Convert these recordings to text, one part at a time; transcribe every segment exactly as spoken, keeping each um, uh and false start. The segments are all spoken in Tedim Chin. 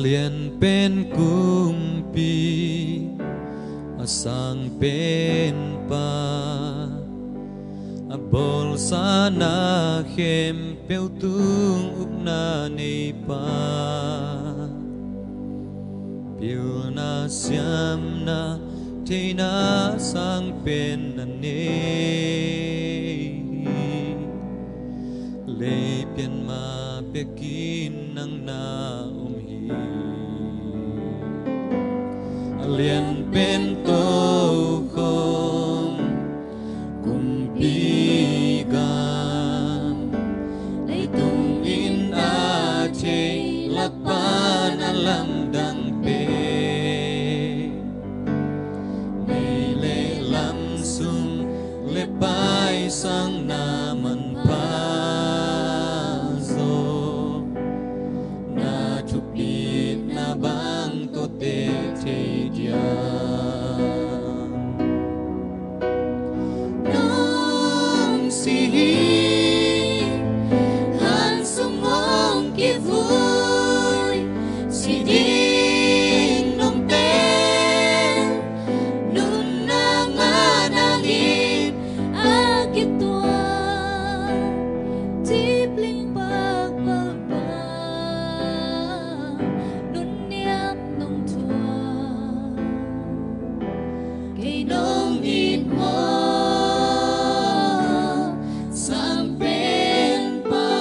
Lianpen kumpi, a sangpen pa, a bawlsana khempeuh tung ukna nei pa, pilna siamna theina sangpen na nei hi. Lei pian ma pekin nang na om hi. A lianpen tokhom kumpi gam, leitung in a thei lak pan a lamdang pen, nei le lam sung le pai sang na manpha zaw, na thupitna bang tawh teh thei diam? Nong si hi, han sung hong kivui, si ding nong tel, nunna ngah nangin a kituak, tip ling pakpalpa, nunniam nong thuak. Kei nong it maw, sangpen pa?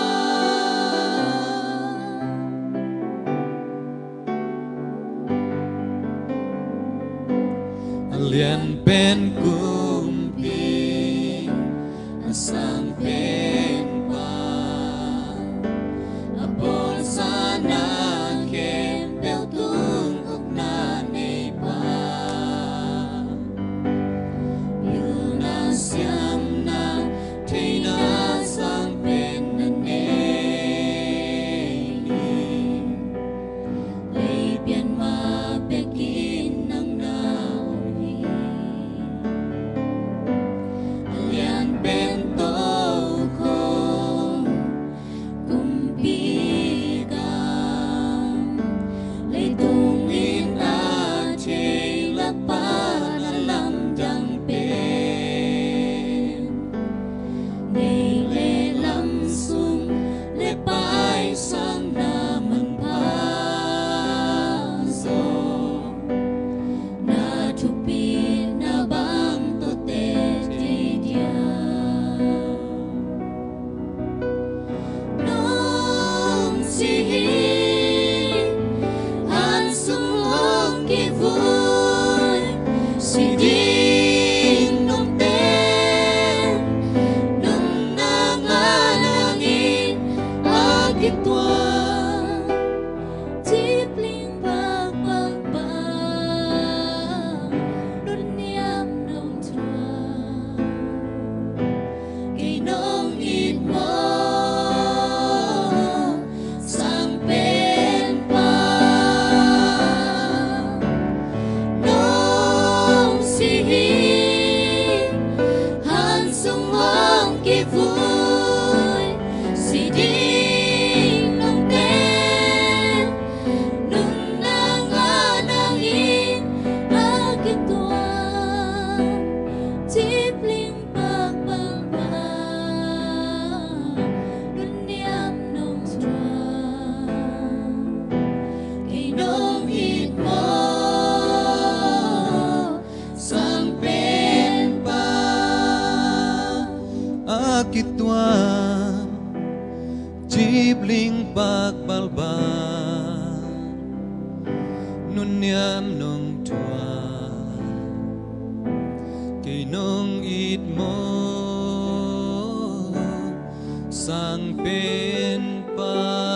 A lianpen kumpi, a sangpen pa, a bawlsana khempeuh tung ukna nei pa, pilna siamna theina sangpen na nei hi. Lei pian ma pekin nang na om hi. A lianpen tokhom kumpi gam, leitung in a thei lak pan a lamdang pen, nei le lam sung le pai sang na manpha zaw, na thupitna bang tawh teh thei diam? Nong si hi, han sung hong kivui, si ding nong tel, nunna ngah nangin a kituak, tip ling pakpalpa, nunniam nong thuak. Kei nong it maw, sangpen pa? Nong si hi, han sung hong kivui, si ding nong tel, nunna ngah nangin a kituak, tip ling pakpalpa, nunniam nong thuak. Kei nong it maw, sangpen pa? A kituak, tip ling pakpalpa, nunniam nong thuak. Kei nong it maw, sangpen pa?